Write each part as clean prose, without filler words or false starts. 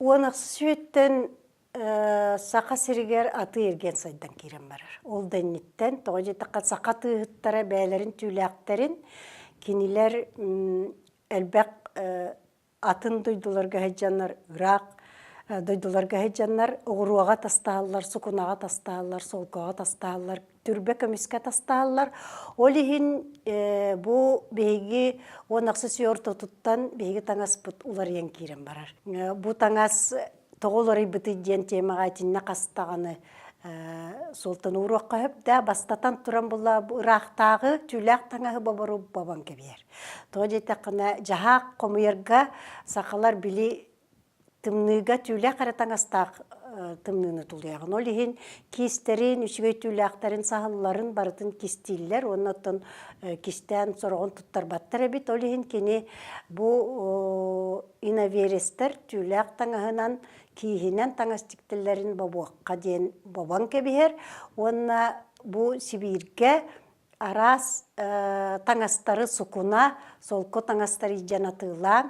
Уон ахсыс үйэттэн Саха сиригэр атыы-эргиэн сайдан киирэн барар. Ол да инниттэн, тоҕо диэтэххэ, саха атыыһыттара бэйэлэрин түүлээхтэрин кинилэр элбэх атын дойдуларга сылдьаннар, ыраах дойдуларга сылдьаннар оҕуруоҕа тастааллар, сукунаҕа тастааллар, солкоҕо тастааллар, түрбэ көмүскэ тастааллар. Ол иһин бу биһиги 10 ахсыс үйэ ортотуттан биһиги таҥаспыт уларыйан киирэн барар. Бу таҥас тоҕо уларыйбытый диэн темаҕа итиннэ хас даҕаны суолтан ууруохха сөп да бастатан туран була ыраахтааҕы түүлээх таҥаһы бобору бобон кэбиһэр. Тоҕо диэтэххинэ дьаһаах хомуйарга сахалар били тымныыга түүлээх эрэ таҥастаах тымныыны тулуйаҕын. Ол иһин киистэрин, үчүгэй түүлээхтэрин, саһылларын барытын кистииллэр уонна оттон кистээн сороҕун туттарбаттар эбит. Ол иһин кини бу иноверецтэр түүлээх таҥаһынан, кииһинэн таҥас тиктэллэрин бобуохха диэн бобон кэбиһэр уонна бу Сибииргэ араас таҥастары сукуна, солко таҥастары илдьэн атыылааҥ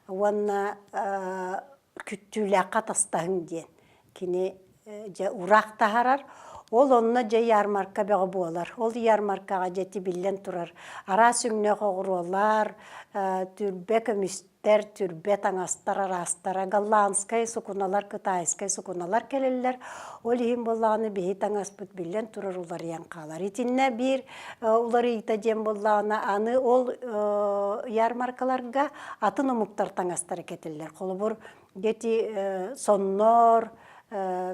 уонна күттүүлээххэ атастаһыҥ диэн кини дьэ ураах таһарар. Ол онно дьэ ярмарка бөҕө буолар. Ол ярмаркаҕа дьэ тибиллэн турар араас өҥнөөх оҕуруолар, түрбэ көмүс тэр, түрбэ таҥастар араастара, голландскай сукуналар, кытайскай сукуналар кэлэллэр. Ол иһин буоллаҕына биһи таҥаспыт биллэн турар уларыйан хаалар. Итиннэ биир уларыйыыта диэн буоллаҕына аны ол ярмаркаларга атын омуктар таҥастара кэтиллэр. Холобур, дети соннор,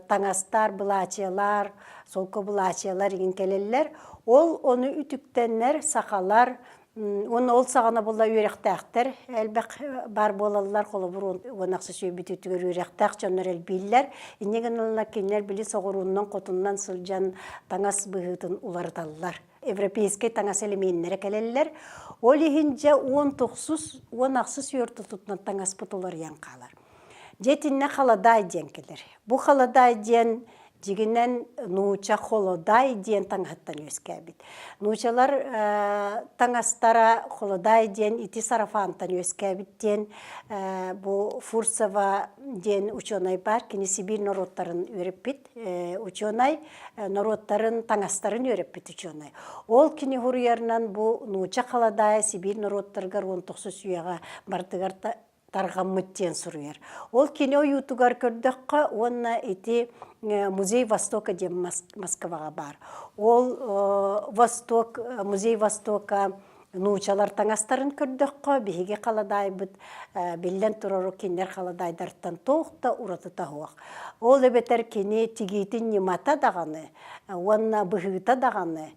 таҥастар, былаачыйалар, солко былаачыйалар игин кэлэллэр. Ол ону үтүктэннэр сахалар Уонна ол саҕана буолла үөрэхтээхтэр элбэх баар буолаллар. Холобур, 10 ахсыс үйэ бүтүүтүгэр үөрэхтээх дьоннор элбииллэр. Инньэ гыналлар кинилэр били соҕурууннан, хотуннан сылдьан таҥас быһыытын уларыталлар. Европейскай таҥас элеменнэрэ кэлэллэр. Ол иһин дьэ 19-ус, 10 ахсыс үйэ ортотуттан таҥаспыт уларыйан хаалар. Дьэ итиннэ халадаай диэн кэлэр. Бу халадаай диэн дьигинэн нууча холодай диэн таҥаһыттан үөскээбит. Нуучалар таҥастара холодай диэн ити сарафантан үөскээбит диэн бу Фурцева диэн учуонай баар. Кини Сибиир норуоттарын үөрэппит учуонай, норуоттарын таҥастарын үөрэппит учуонай. Ол кини суруйарынан бу нууча халадаайа Сибиир норуоттарыгар 19 үйэҕэ барытыгар тарҕаммыт диэн суруйар. Ол кини ойуутугар көрдөххө уонна ити музей Востока диэн Москваҕа баар. Ол Восток, музей Востока нуучалар таҥастарын көрдөххө, биһиги халадаайбыт биллэн турар кинилэр халадаайдартан туох да уратыта суох. Ол эбэтэр кини тигиитин ньымата даҕаны уонна быһыыта даҕаны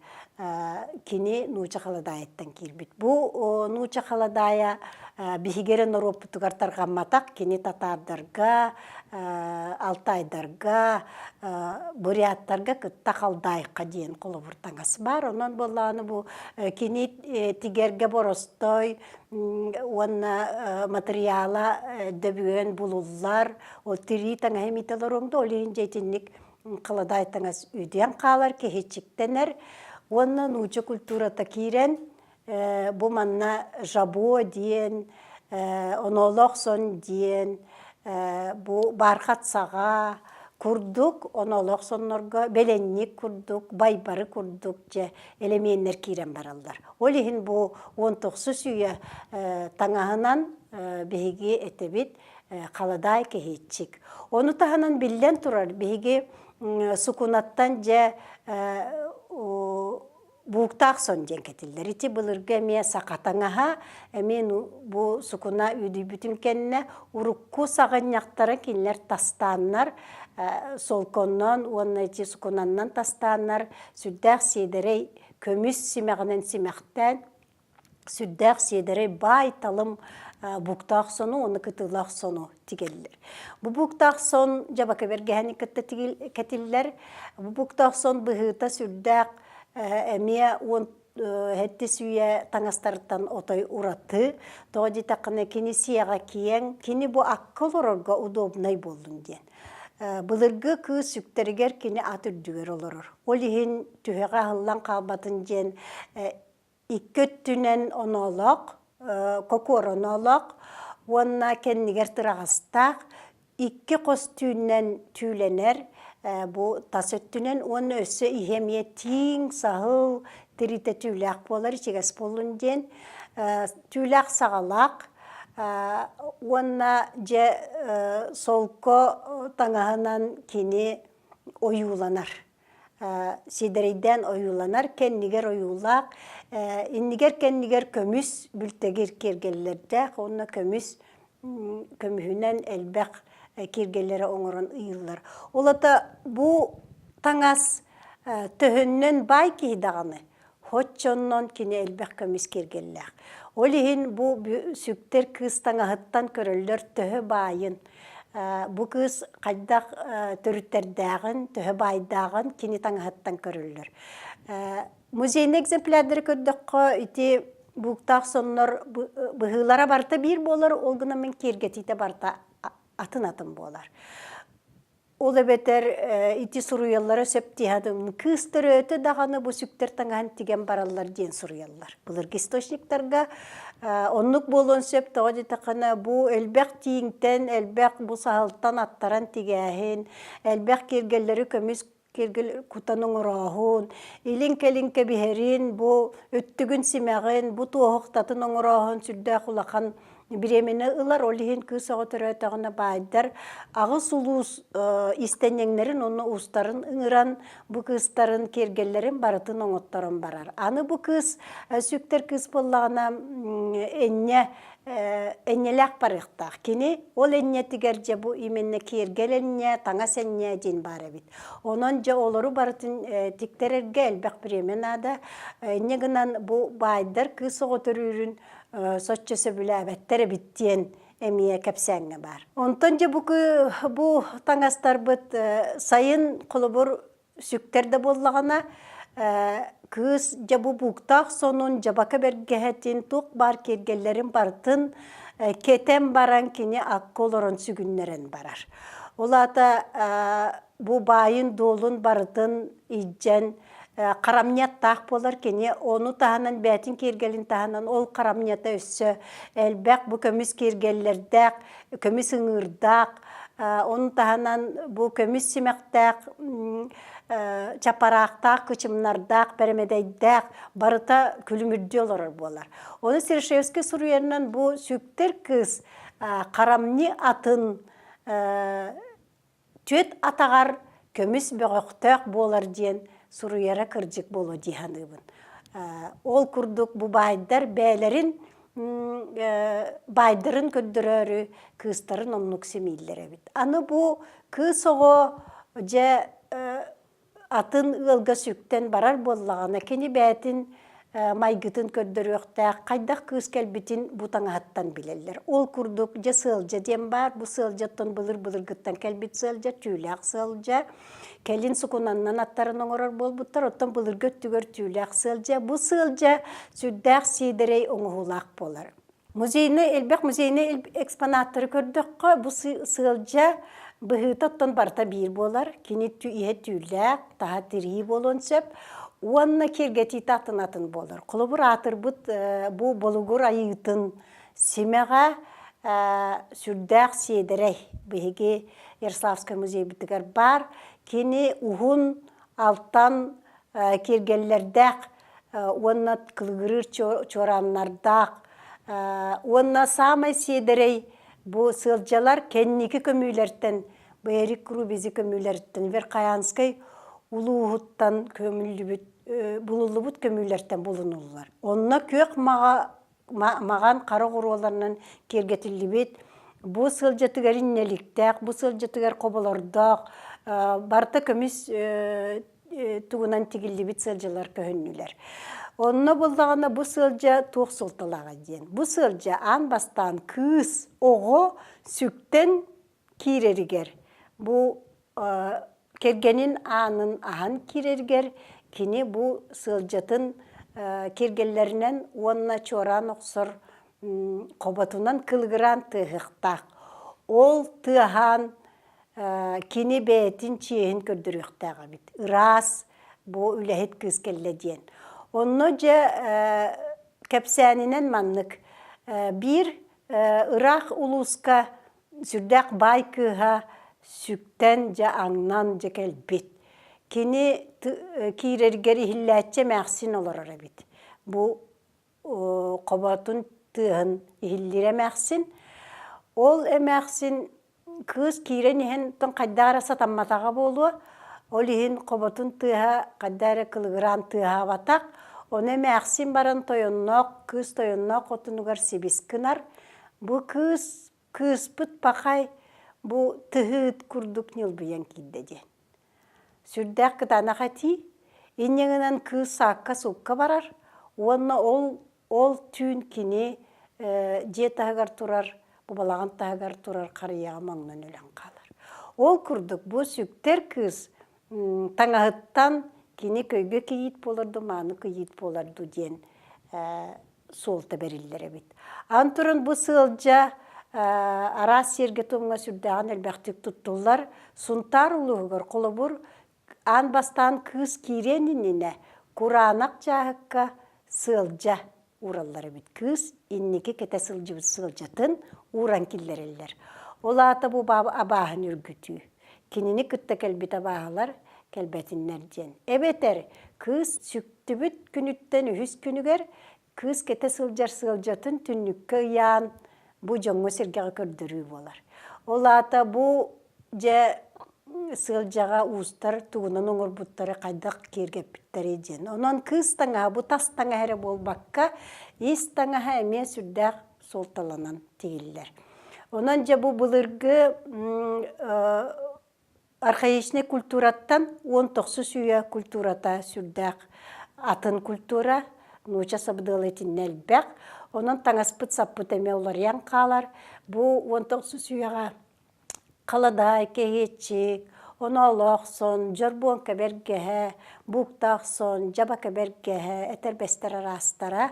кини нууча халадаайыттан киирбит. Бу нууча халадаайа биһиги эрэ норуоппутугар тарҕамматах, кини татаардарга, алтайдарга, буряттарга кытта халдаайха диэн холобур таҥас баар. Онон буоллаҕына бу кини тигэргэ боростой уонна матырыйаала дөбүөн булуллар, ол тирии таҥаһы имитэ олоруоҥ да, ол иһин дьэ итинник халадаай таҥас үдүйэн хаалар, киһиччиктэнэр уонна нуучча культурата киирэн бу манна жабо диэн, оноолоох сон диэн, бу бархат саҕа курдук оноолоох соннорго бэлэнньик курдук, байбары курдук дьэ элэмиэннэр киирэн бараллар. Ол иһин бу 19-ус үйэ таҥаһынан биһиги этэбит халадаай кэһиэччик. Ону таһынан биллэн турар, биһиги сукунаттан дьэ бууктаах сон диэн кэтиллэр. Ити былыргы эмиэ саха таҥаһа, эмиэ бу сукуна үөдүйбүтүн кэннэ урукку саҕынньахтара кинилэр тастааннар, солконнон уонна ити сукунаннан тастааннар сүрдээх сиэдэрэй көмүс симэҕинэн симэхтээн сүрдээх сиэдэрэй баай-талым буктаах сону уонна кытыылаах сону тигэллэр. Бу буктаах сон дьабака бэргэһэни кытта кэтиллэр. Бу буктаах сон быһыыта сүрдээх эмиэ 17 үйэ таҥастарыттан отой ураты. Тоҕо диэтэххинэ кини сиэҕэ киэҥ, кини бу акка олорорго удобнай буоллун диэн. Былыргы кыыс сүктэригэр кини ат үрдүгэр олорор. Ол иһин түһэҕэ аһыллан хаалбатын диэн икки өттүнэн оноолоох, кокуор оноолоох уонна кэннигэр тыраҕастаах. Икки хос түүннэн түүлэнэр бу тас өттүнэн уонна өссө иһэ эмиэ тииҥ, саһыл тириитэ түүлээх буолар, ичигэс буоллун диэн. Түүлээх саҕалаах уонна дьэ солко таҥаһынан кини ойууланар. Сиэдэрэйдээн ойууланар, кэннигэр ойуулаах, иннигэр-кэннигэр көмүс бүлтэгир киэргэллэрдээх уонна көмүс көмүһүнэн элбэх киэргэллэри оҥорон ыйыыллар. Ол ата бу таҥас төһөннөн баай киһи даҕаны, Хоччоннон кини элбэх көмүс киэргэллээх. Ол иһин бу сүктэр кыыс таҥаһыттан көрөллөр төһө баайын, бу кыыс хайдах төрүттэрдээҕин, төһө баайдааҕын кини таҥаһыттан көрөллөр. Музейный экземплярдары көрдөххө, ити бууктаах соннор быһыылара барыта биир буолар, ол гынан мин киэргэтиитэ барыта атын-атын буолар. Ол эбэтэр ити суруйаллара сөп дии саныыбын. Кыыс төрөөтө даҕаны бу сүктэр таҥаһын тигэн бараллар диэн суруйаллар. Былыргы источниктарга оннук буолуон сөп, тоҕо диэтэххинэ бу элбэх тииҥтэн, элбэх бу саһылтан аттаран тигээһин, элбэх киэргэллэри көмүс киэргэл кутан оҥорооһун, илин-кэлин кэбиһэрин, бу өттүгүн симэҕин, бу туоһухтатын оҥорооһун сүрдээх улахан бириэмэни ылар. Ол иһин кыыс оҕо төрөөтөҕүнэ баайдар аҕыс улуус иистэнньэҥнэрин уонна уустарын ыҥыран бу кыыстарын киэргэллэрин барытын оҥотторон барар. Аны бу кыыс сүктэр кыыс буоллаҕына энньэ энньэлээх барыахтаах. Кини ол энньэтигэр дьэ бу именно киэргэл энньэ, таҥас энньэ диэн баар эбит. Онон дьэ олору барытын тиктэрэргэ элбэх бириэмэ наада. Инньэ гынан бу баайдар кыыс оҕо төрүүрүн соччо сөбүлээбэттэр эбит диэн эмиэ кэпсээҥҥэ баар. Онтон дьэ бу, бу таҥастарбыт сайын холобур сүктэр да буоллаҕына кыыс дьэ бу бууктаах сонун, дьабака бэргэһэтин, туох баар киэргэллэрин барытын кэтэн баран кини акка олорон сүгүннэрэн барар. Ол аата бу баайын-дуолун барытын илдьэн харамньаттаах буолар кини ону таһынан бээтин киэргэлин таһынан ол харамньата өссө элбэх бу көмүс киэргэллэрдээх көмүс ыҥыырдаах ону таһынан бу көмүс симэхтээх чапараахтаах кычымнардаах бэрэмэдэйдээх барыта күлүмүрдүү олорор буолар ону Серышевский суруйарынан бу сүктэр кыыс харамньы атын Түөт атаҕар көмүс бөҕөхтөөх буолар диэн суруйара кырдьык буолуо дии саныыбын. Ол курдук бу баайдар бэйэлэрин баайдарын көрдөрөөрү кыыстарын оннук симииллэр эбит. Аны бу кыыс оҕо дьэ атын ыалга сүктэн барар буоллаҕына, кини бэйэтин майгытын көрдөрүөхтээх, хайдах кыыс кэлбитин бу таҥаһыттан билэллэр. Ол курдук, дьэ сыалдьа диэн баар, бу сыалдьаттан былыр-былыргыттан кэлбит сыалдьа, түүлээх сыалдьа, кэлин сукунаннан аттарын оҥорор буолбуттар, оттон былыргы өттүгэр түүлээх сыалдьа. Бу сыалдьа сүрдээх сиэдэрэй оҥоһуулаах буолар. Музейнай элбэх музейнай экспонаттары көрдөххө, бу сыалдьа быһыыта оттон барыта биир буолар. Кини иһэ түүлээх, таһа тирии буолуон сөп уонна киэргэтиитэ атын атын буолар. Холобур, аатырбыт бу Болугур айыытын симэҕэ сүрдээх сиэдэрэй. Биһиги Ярославскай музейбытыгар баар. Кини уһун алтан киэргэллэрдээх уонна кылыгырыыр чуорааннардаах уонна саамай сиэдэрэй бу сыалдьалар кэнники көмүүлэртэн Берик Крубези көмүүлэриттэн Верхоянскай улууһуттан көмүллүбүт булуллубут көмүүлэртэн булунуллар. Онно күөх маҕа маҕан хара оҕуруоларынан киэргэтиллибит бу сылдьатыгар иннэликтээх, бу сылдьатыгар хоболордоох барыта көмүс тугунан тигиллибит сылдьалар көһүннүлэр. Онно буллаҕына бу сылдьа туох суолталааҕа диэн. Бу сылдьа аан бастаан кыыс оҕо сүктэн киирэригэр бу кэргэнин аанын аһан киирэригэр кини бу сыалдьатын киэргэллэринэн уонна чуораан охсор хоботунан кылыгыраан тыаһыахтаах. Ол тыаһаан кини бэйэтин чиэһин көрдөрүөхтээх эбит. Ыраас бу үлэһит кыыс кэллэ диэн. Онно дьэ кэпсээнинэн маннык биир ыраах улууска Сүрдээх баай кыыһа сүктэн дьэ аҥнан дьэ кэлбит. Кини киирэригэр иһиллээччи эмээхсин олорор эбит. Бу хоботун тыаһын иһиллиир эмээхсин. Ол эмээхсин кыыс киирэн иһэн хайдах эрэ сатамматаҕа буолуо, ол иһин хоботун тыаһа хайдах эрэ кылыгыраан тыаһаабатах. Ону эмээхсин баран тойонноох, кыыс тойонноох хотунугар сибис гынар. Бу кыыс кыыспыт пахай бу тыһыыт курдук ньылбыйан киирдэ диэн. Сүрдээх кытаанах этии. Инньэ гынан кыыс саакка-суукка барар уонна ол ол түүн кини дьиэ таһыгар турар, бу балаҕан таһыгар турар харыйаҕа моҥнон өлөн хаалар. Ол курдук бу сүктэр кыыс таҥаһыттан кини көйгө кийиит буолар дуу, мааны кийиит буолар дуу диэн суолта бэриллэр эбит. Ан туран бу сыалдьа араас сиэргэ-туомҥа сүрдээҕин элбэхтик туттуллар. Сунтаар улууһугар холобур аан бастаан кыыс киириэн иннинэ кураанах дьааһыкка сыалдьа уураллар эбит. Кыыс инники кэтэ сылдьыбыт сыалдьатын ууран киллэрэллэр. Ол аата бу абааһын үргүтүү. Кинини кытта кэлбит абааһылар кэлбэтиннэр диэн. Эбэтэр кыыс сүктүбүт күнүттэн үһүс күнүгэр кыыс кэтэ сылдьар сыалдьатын түннүккэ ыйаан бу дьоҥҥо-сэргэҕэ көрдөрүү буолар. Ол аата бу дьэ сыалдьаҕа уустар тугунан оҥорбуттары хайдах киэргэппиттэрий диэн. Онон кыыс таҥаһа бу тас таҥаһа эрэ буолбакка, ис таҥаһа эмиэ сүрдээх суолталанан тигиллэр. Онон дьэ бу былыргы архаичнай культураттан 19 үйэ культурата сүрдээх атын культура, нуучча сабыдыала итиннэ элбэх. Онон таҥаспыт-саппыт эмиэ уларыйан хаалар. Бу 19 үйэҕэ халадаай, кэһиэччик, оноолоох сон, дьорбуоҥка бэргэһэ, бууктаах сон, дьабака бэргэһэ, этэрбэстэр араастара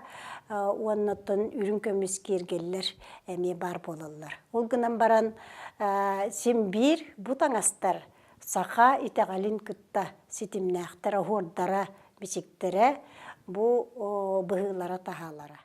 уонна оттон үрүҥ көмүс киэргэллэр эмиэ баар буолаллар. Ол гынан баран син биир бу таҥастар саха итэҕэлин кытта ситимнээхтэр, оһуордара, бичиктэрэ бу быһыылара-таһаалара.